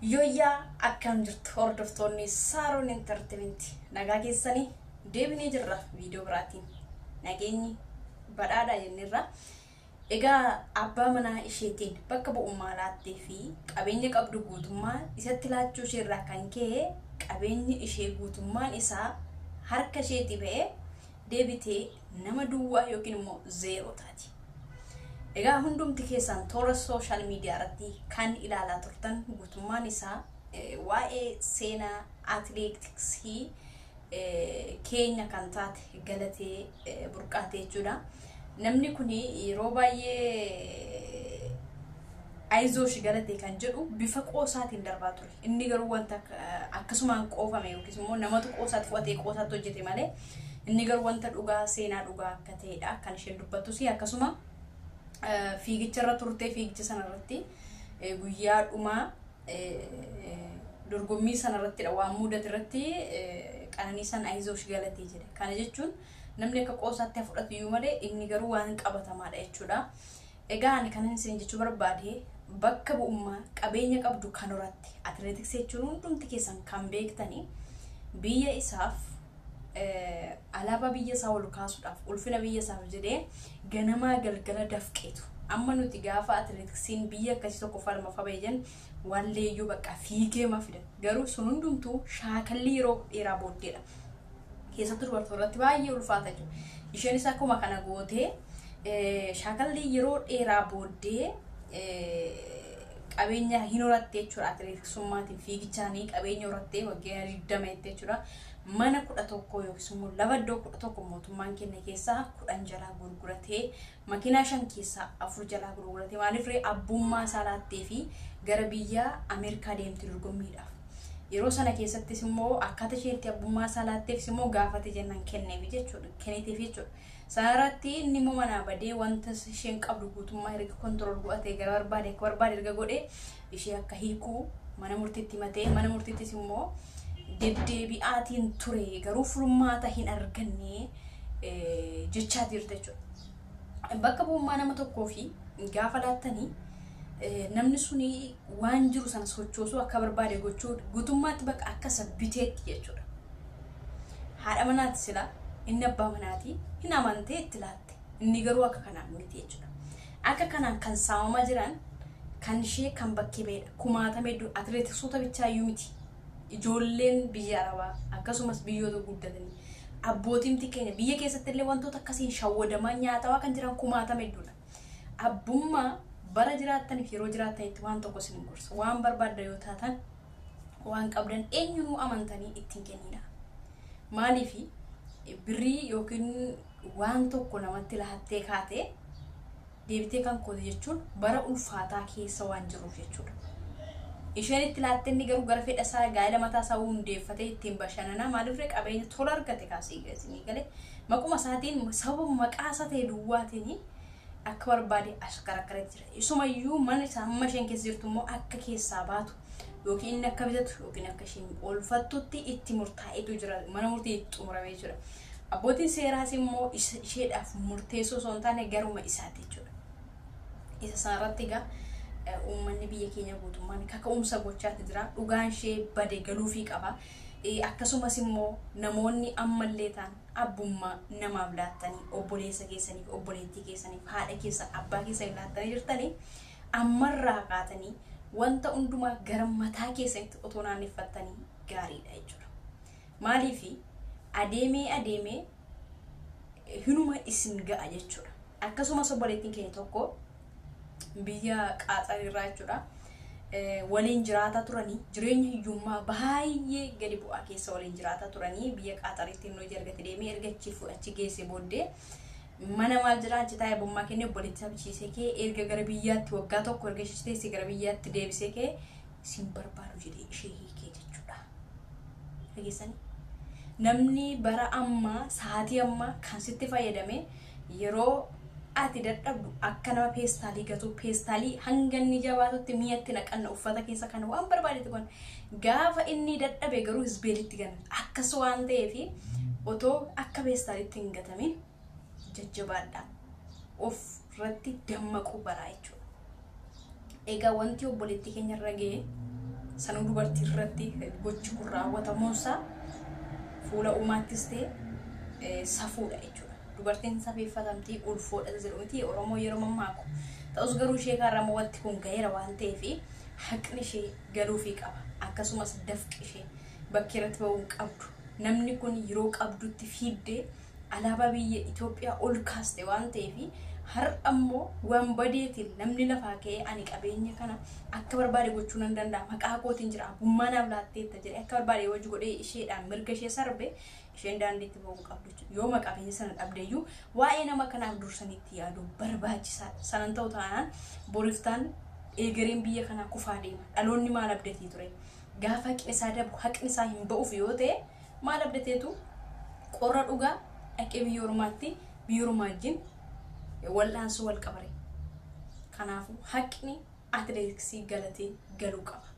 Yooyyaa, akkam jirtu hordoftoonni Saaroon Entertainment? Nagaa keessanii? Deebinee jirra viidiyoo biraatiin. Nageenyi badhaadhaa jennirra. Egaa abbaa manaa isheetiin bakka bu'ummaa laattee fi qabeenya qabdu guutummaa isatti laachuu isheerraa kan ka'e, qabeenyi ishee guutummaan isaa harka isheetii ba'ee deebitee nama duwwaa yookiin immoo zeeroo taati. Egaa hundumti keessan toora social media irratti kan ilaalaa turtan guutummaan isaa waa'ee seenaa atileetiksii keenya kan taate Galatee Burqaate jechuudha. Namni kun yeroo baay'ee "Ayizoosh Galatee" kan jedhu bifa qoosaatiin darbaa ture. Inni garuu wanta akkasumaan qoofame yookiis immoo namatu qoosaatti fudhatee qoosaatti hojjete malee, inni garuu wanta dhugaa, seenaa dhugaa akka ta'edha kan isheen dubbattus. Akkasuma fiigicha irra turtee, fiigicha sanarratti guyyaa dhumaa dorgommii sanarrattidha waan mudate irratti Qananiisaan "Ayizoosh Galatee" jedhe. Kana jechuun namni akka qoosaatti fudhatu iyyuu malee, inni garuu waan qabatamaadha jechuudha. Egaa ani kanan isin jechuu barbaade, bakka bu'ummaa qabeenya qabdu kan horatte, atileetiksii jechuun hundumti keessan kan beektanii, biyya isaaf, alaabaa biyya isaa ol kaasuudhaaf, ulfina biyya isaaf jedhee ganamaa galgala dafqeetu. Amma nuti gaafa atileetiksiin biyya akkasii tokko lammaffaa ba'e jennu, waan leeyyuu bakka fiigee ma fidan. Garuu sun hundumtuu shaakallii yeroo dheeraa booddeedha. Keessattuu dubartoota irratti baay'ee ulfaata jechuudha. Isheenis akkuma kana gootee shaakallii yeroo dheeraa booddee qabeenya hin horatte jechuudha. Atileetiksummaatiin, fiigichaanii qabeenya horattee waggaa 20 jechuudha. Mana 11 yookiis immoo lafa iddoo 11 mootummaan kenne keessaa 10 jalaa gurguratee, makiinaa shan keessaa afur jalaa gurguratee. Maaliif ree? Abbummaa isaa laattee fi gara biyya Ameerikaa deemte dorgommiidhaaf. Yeroo sana keessattis immoo akkaataa isheen itti abbummaa isaa laatteefis immoo gaafate jennaan kenneef jechuudha. Kenniteef jechuudha. Sanarratti inni immoo manaa badee, wanta isheen qabdu guutummaa erga control godhatee, gara barbaade akka barbaade erga godhee, ishee akka hiikuu mana murtiitti himatee, mana murtiittis immoo deddeebi'aatiin ture, garuu furmaata hin arganne jechaa jirti jechuudha. Bakka bu'ummaa nama tokkoo fi gaafa laattanii, namni suni waan jiru sana sochoosuu, akka barbaade gochuu, guutummaatti bakka akka isa biteetti jechuudha. Haadha manaati sila, inni abbaa manaati, hin amantee itti laatte. Inni garuu akka kanaan miti jechuudha. Akka kanaan kan saamamaa jiran kan ishee kan bakkee ba'edha. Kumaatama hedduu, atileetiksota bichaayyuu miti. Ijoolleen biyya Arabaa akkasumas biyyoota guddatanii, abbootiin keenya biyya keessatti illee wantoota akkasiin shawwadamaa nyaatawaa kan jiran kumaatama hedduudha. Abbummaa bara jiraattaniif, yeroo jiraattanitti waan tokko isin gorsa. Waan barbaadda yoo taatan, waan qabdan eenyunuu amantanii ittiin kennina. Maaliif birrii yookiin waan tokko namatti laattee kaatee deebitee kan kooti jechuun bara ulfaataa keessa waan jiruuf jechuudha. Isheen itti laattee, inni garuu gara fedha isaa gaa'ela mataa isaa hundeeffatee ittiin bashannanaa. Maaliif qabeenya tola argate kaasee isinii galee, maquma isaatiin, sababa maqaa isaa ta'e duwwaatiin akka barbaade as karakkaree jira. Isumayyuu mana isaa amma isheen keessa jirtu immoo akka keessaa baatu yookiin inni akka bitatu yookiin akka isheen oolfattutti itti murtaa'etu jira. Mana murtii itti xumuramee jira. Abbootiin seeraas immoo isheedhaaf murteessoo osoo hin taane garuma isaati jechuudha. Isa sanarratti egaa uummanni biyya keenya guutummaan kaka'umsa gochaatti jira. Dhugaan ishee bade galuufii qaba. Akkasumas immoo namoonni ammallee ta'an abbummaa namaaf laattanii, obboleessa keessaniif, obboleettii keessaniif, haadha keessan, abbaa keessaniif laattanii jirtanii, ammarraa kaatanii wanta hundumaa gara mataa keessanitti otoo naanneffattanii gaariidha jechuudha. Maaliif adeemee adeemee hinuma isin ga'a jechuudha. Akkasumas obboleettiin keenya tokko biyya Qaaxarirraa jechuudha. Waliin jiraataa turanii, jireenya hiyyummaa baay'ee gadi bu'aa keessa waliin jiraataa turanii, biyya Qaaxaritti inni hojii argate deemee erga achi achi geesse booddee, mana maal jira achi taa'ee abbummaa kennee, obboleettii isaa bichiisee kee, erga gara biyyaatti waggaa tokko erga ishee teessee gara biyyaatti deebisee kee, "Isin barbaadu" jedhee ishee hiikee jechuudha. Dhageessanii? Namni bara ammaa, sa'aatii ammaa kan sitti fayyadame, yeroo ati dadhabdu akka nama peestaalii gatu, peestaalii hanga inni jabaatutti mi'atti naqanna, uffata keessa kana waan barbaadetti kun, gaafa inni dadhabe garuu hisbeelitti ganna. Akkas waan ta'eef, otoo akka peestaalitti hin gatamin jajjabaadha, of irratti dammaquu baraa jechuudha. Egaa wanti obboleettii keenya irra ga'e Sanuu dubartii irratti gochi kun raawwatamuunsaa fuula uumaattis ta'e safuudha jechuudha. Dubartiin safeeffatamtii ulfoodha jedhu miti Oromoo yeroo mammaaku. Ta'us garuu ishee kaarraa wanti kun ga'eera waan ta'eef haqni ishee galuufii qaba. Akkasumas dafqi ishee bakki irratti ba'uu qabdu. Namni kun yeroo qabdutti fiiddee alaabaa biyya Itoophiyaa ol kaaste waan ta'eef har'a immoo waan badeetiin namni lafaa ka'ee ani qabeenya kana akka barbaade gochuu nan danda'a, maqaa kootiin jira, abbummaa naaf laatteetta jedhee akka barbaade hojii godhee isheedhaan mirga ishee sarbe, isheen daandiitti ba'uu qabdu. Yooma qabeenya sana dhabdeeyyuu waa'ee nama kanaaf dursanitti yaaduu barbaachisaadha. Sanan ta'u taanaan boriftaan eegareen biyya kanaa kufaa deema. Dhaloonni maal abdatee ture? Gaafa haqni isaa dabu haqni isaa hin ba'uuf yoo ta'e maal abdateetu qorra dhugaa dhaqee biyya ormaatti biyya ormaa wajjin wal'aansoo wal qabare. Kanaafuu haqni atileetiksii galatee galuu qaba.